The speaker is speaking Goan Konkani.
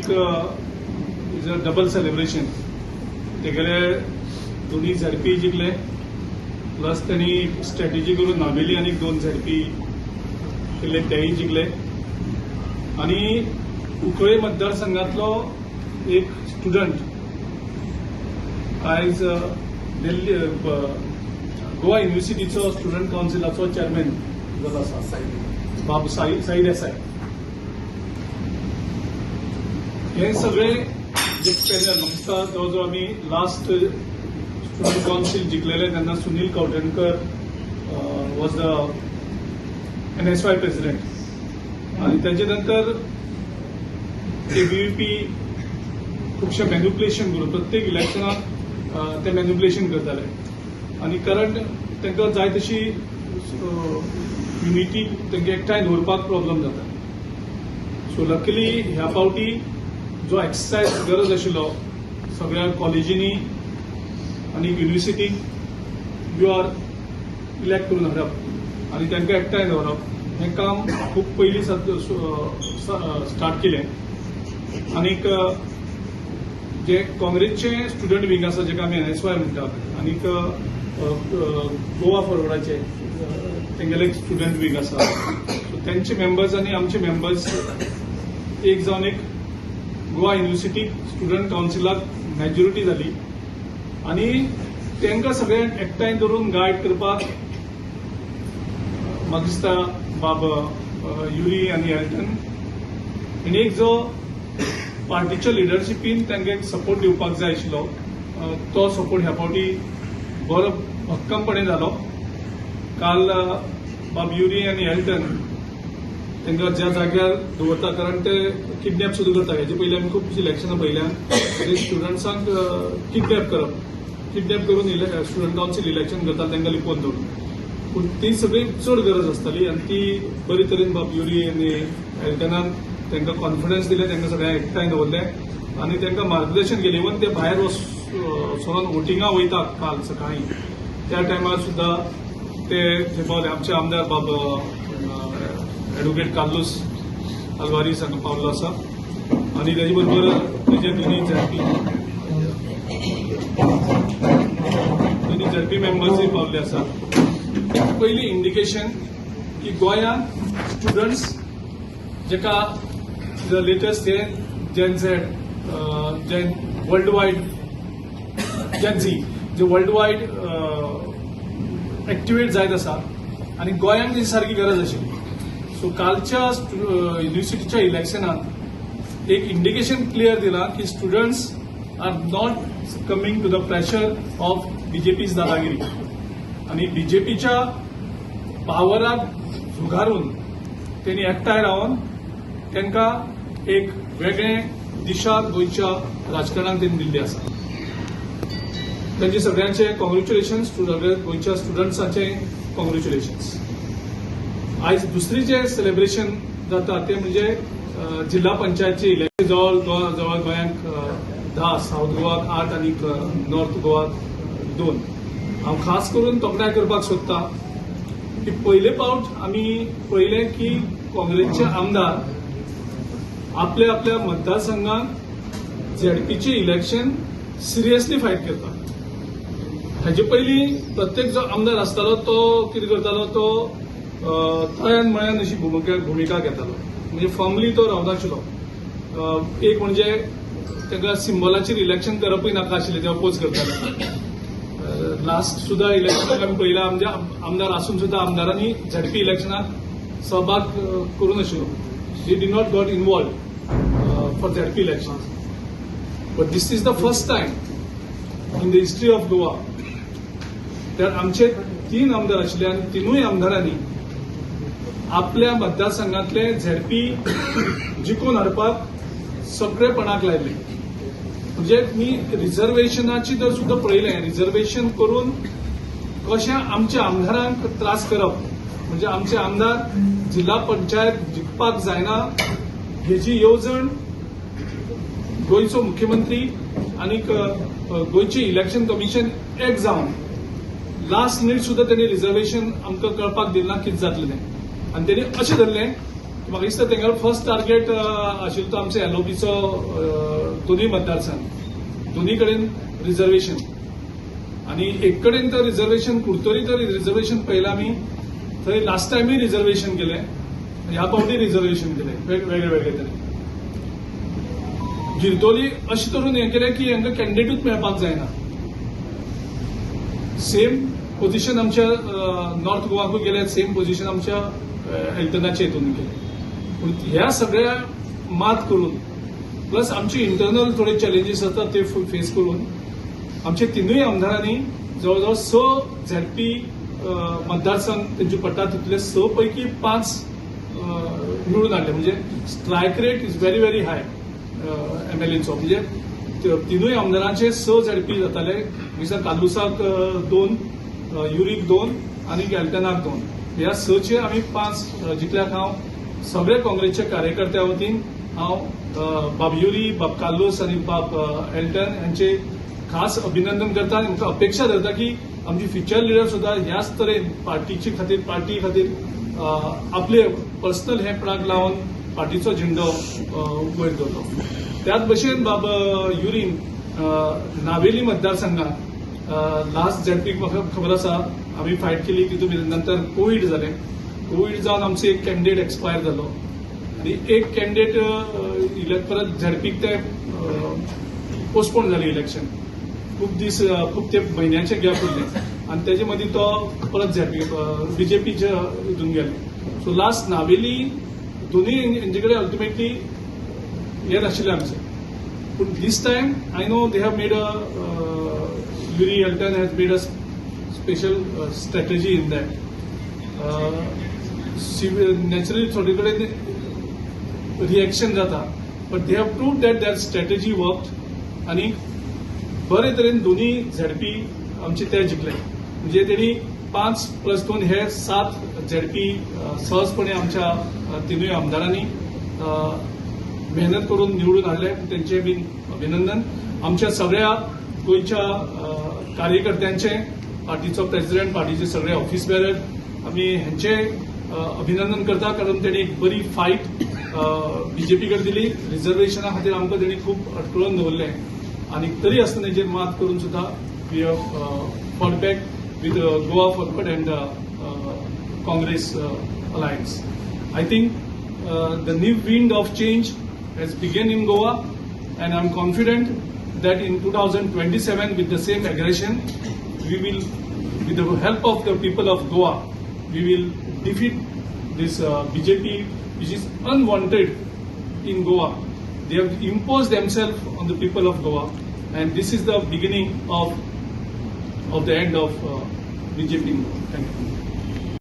एक is a double celebration. तेगेले दोनी झेडपी जिखले, प्लस त्यांनी स्ट्रॅटेजी करून नावेली आनी दोन झेडपी केल्ले, तेय जिखले. आनी कुंकळे मतदारसंघातलो एक स्टुडंट आयज दिल्ली गोवा युनिव्हर्सिटीचो स्टुडंट कावन्सिलाचो चॅरमॅन जालो आसा, बाब साई साई देसाय. हे सगळे जे पॅनल, म्हाका दिसता जवळ जवळ आमी लास्ट स्टुडंट कावन्सील जिखलेले तेन्ना Sunil Kavathankar was the NSY president आनी ताजे नंतर एबीव्हीपी खुबशे मॅन्युप्युलेशन करून प्रत्येक इलेक्शनाक ते मॅन्युप्युलेशन करताले आनी कारण तांकां जाय तशी युनिटी तांकां एकठांय दवरपाक प्रॉब्लम जाता. सो लकीली ह्या फावटी जो एक्सरसायज गरज आशिल्लो, सगळ्या कॉलेजींनी आनी युनिव्हर्सिटीक you are elect करून हाडप आनी तांकां एकठांय दवरप, हें काम खूब पयलीं स्टार्ट केलें. आनीक जे काँग्रेसचे स्टुडंट विंग आसा, जेका आमी एनएसवाय म्हणटात, आनीक गोवा फॉरवर्डाचे तेंगेले एक स्टुडंट विंग आसा, सो तेंचे मेंबर्स आनी आमचे मेंबर्स एक जावन एक गोवा युनिव्हर्सिटी स्टुडंट कावन्सिलाक मॅजॉरिटी जाली आनी तांकां सगळ्यांक एकठांय दवरून गायड करपाक म्हाका दिसता बाब युरी आनी एल्टन आनी एक जो पार्टीच्या लिडरशिपीन तांकां एक सपोर्ट दिवपाक जाय आशिल्लो, तो सपोर्ट ह्या फावटी बरो भक्कमपणे जालो. काल बाब युरी आनी एल्टन तांकां ज्या जाग्यार दवरता, कारण ते किडनॅप सुद्दां करता. हेजे पयलीं आमी खूब इलेक्शनां पळयल्यान, ते स्टुडंट्सांक किडनॅप करप, किडनॅप करून स्टुडंट कावन्सील इलेक्शन करता तांकां लिपोवन दवरून. पूण ती सगळी चड गरज आसताली आनी ती बरी तरेन बाब युरी आनी एल्टनान तांकां कॉन्फिडन्स दिले, तांकां सगळ्यांक एकठांय दवरले आनी तांकां मार्गदर्शन केलें. इवन ते भायर सरोन वोटिंगा वयता काल सकाळीं, त्या टायमार सुद्दां ते थंय पावले. आमचे आमदार बाब एडवोकेट कार्लूस आल्वारीस हांगा पावल्लो आसा आनी तेजे बरोबर तेजे दोनी झेडपी मेंबर्सूय पावल्ले आसा. पयली इंडिकेशन की गोंयांत स्टुडंट्स, जेका the latest हे Gen Z, Gen world wide, Gen Z जे वर्ल्ड वायड एक्टिवेट जायत आसा आनी गोंयांक तेजी सारकी गरज आशिल्ली. सो कालच्या युनिव्हर्सिटीच्या इलेक्शनात एक इंडिकेशन क्लियर दिलां की students are not coming to the pressure of BJP's दादागिरी आनी बीजेपीच्या पावराक झुगारून तेणी एकठांय रावन तांकां एक वेगळें दिशा गोंयच्या राजकारणाक तेणी दिल्ली आसा. तांचे सगळ्यांचे कॉंग्रेच्युलेशन्स, सगळ्या गोंयच्या स्टुडंट्सांचे कॉंग्रेच्युलेशन्स. आयज दुसरी जे सेलिब्रेशन जाता ते म्हणजे जिल्हा पंचायतचे इलेक्शन. जवळ जवळ गोंयांक 10, सावथ गोवाक 8 आनी नॉर्थ गोवाक 2. हांव खास करून तोखणाय करपाक सोदता की पयले पावट आमी पळयलें की काँग्रेसचे आमदार आपल्या आपल्या मतदारसंघात झेडपीचे इलेक्शन सिरियसली फायट करतात. हाजे पयलीं प्रत्येक जो आमदार आसतालो तो कितें करतालो, तो तळ्यान मळ्यान अशी भुमिका घेतालो, म्हणजे फर्मली तो रावनाशिल्लो. एक म्हणजे ताका सिम्बॉलाचेर इलेक्शन करपूय नाका आशिल्लें, ते अपोज करताले. लास्ट सुद्दां इलेक्शनाक आमी पळयलां, आमच्या आमदार आसून सुद्दां आमदारांनी झेडपी इलेक्शनाक सहभाग करूं नाशिल्लो. He did not got involve for ZP election, but this is the first time in the history of Goa तर आमचे तीन आमदार आशिल्ले आनी तिनूय आमदारांनी आपल्या मतदारसंघातले झेडपी जिखून हाडपाक सगळेपणाक लायले. म्हणजे मी रिझर्वेशनाची जर सुद्दां पळयलें, रिझर्वेशन करून कशें आमच्या आमदारांक त्रास करप, म्हणजे आमचे आमदार जिल्हा पंचायत जिखपाक जायना हेजी येवजण गोंयचो मुख्यमंत्री आनीक गोंयचे इलेक्शन कमिशन एक जावन लास्ट मिनीट सुद्दां त्यांनी रिझर्वेशन आमकां कळपाक दिलें ना कितें जातलें तें. आनी तेणी अशें धरलें की म्हाका दिसता तेंगेलो फर्स्ट टार्गेट आशिल्लो तो आमचो एलओपीचो दोनूय मतदारसंघ, दोनूय कडेन रिजर्वेशन आनी एक कडेन तर रिजर्वेशन, कुडतरी तर रिजर्वेशन पळयलां आमी, थंय लास्ट टायमूय रिजर्वेशन केलें, ह्या फावटी रिजर्वेशन केलें वेगळे वेगळे तरेन. गिरतोली अशें तरेन हें केलें की हांकां कॅन्डिडेटूच मेळपाक जायना. सेम पोझिशन आमच्या नॉर्थ गोवाकूय गेले, सेम पोझिशन आमच्या एल्टनाच्या हितून गेले. पूण ह्या सगळ्या मात करून, प्लस आमचे इंटरनल थोडे चॅलेंजीस आसतात ते फेस करून, आमचे तिनूय आमदारांनी जवळ जवळ 6 झेडपी मतदारसंघ तेंचे पडटा, तितले 6 पैकी 5 निवडून हाडले. म्हणजे strike rate is very very high एमएलएचो. म्हणजे तिनूय आमदारांचे 6 झेडपी जाताले. मिस्टर कार्लुसाक 2, युरीक 2 आनी एल्टनाक 2. ह्या 6चे आमी 5 जिखल्याक हांव सगळे काँग्रेसच्या कार्यकर्त्या वतीन हांव बाब युरी, बाब कार्लूस आनी बाब एल्टन हांचे खास अभिनंदन करता आनी म्हाका अपेक्षा धरता की आमची फ्युचर लिडर सुद्दां ह्याच तरेन पार्टी खातीर आपले पर्सनल हे पणाक लावन पार्टीचो झेंडो वयर दवरलो. त्याच भशेन बाब युरीन नावेली मतदारसंघात लास्ट झेडपीक म्हाका खबर आसा आमी फायट केली. तितून नंतर कोवीड जालें. कोवीड जावन आमचो एक कॅन्डिडेट एक्सपायर जालो आनी एक कॅन्डिडेट परत झेडपीक ते पोस्टपोन जालें इलेक्शन. खूब दीस, खूब ते म्हयन्याचे गॅप उरले आनी तेजे मदीं तो परत झेडपी बीजेपीच्या हितून गेले. सो लास्ट नावेली दोनूय हेंचे कडेन अल्टिमेटली हे नाशिल्लें आमचें. पूण this time I know they have made a Yuri Elton has made a special strategy in that. Naturally थोडे कडेन रिएक्शन जाता, but they have prove that that strategy work आनी बरे तरेन दोनूय झेडपी आमचे ते जिखले. म्हणजे तेणी 5 प्लस 2 हे 7 झेडपी सहजपणे आमच्या तिनूय आमदारांनी मेहनत करून निवडून हाडले. तेंचे बीन अभिनंदन. आमच्या सगळ्या गोंयच्या कार्यकर्त्यांचे, पार्टीचो प्रेसिडेंट, पार्टीचे सगळे ऑफिस बेरर, आमी हेंचे अभिनंदन करता, कारण तेणी एक बरी फायट बीजेपी कडेन दिली. रिजर्वेशना खातीर आमकां तेणी खूब अडकळून दवरलें आनी तरी आसतना हेजेर मात करून सुद्दां we have fought back with Goa Forward and Congress alliance. I think the new wind of change has begun in Goa, and I'm confident that in 2027, with the same aggression, we will, with the help of the people of Goa, we will defeat this BJP, which is unwanted in Goa. They have imposed themselves on the people of Goa, and this is the beginning of the end of BJP in Goa. Thank you.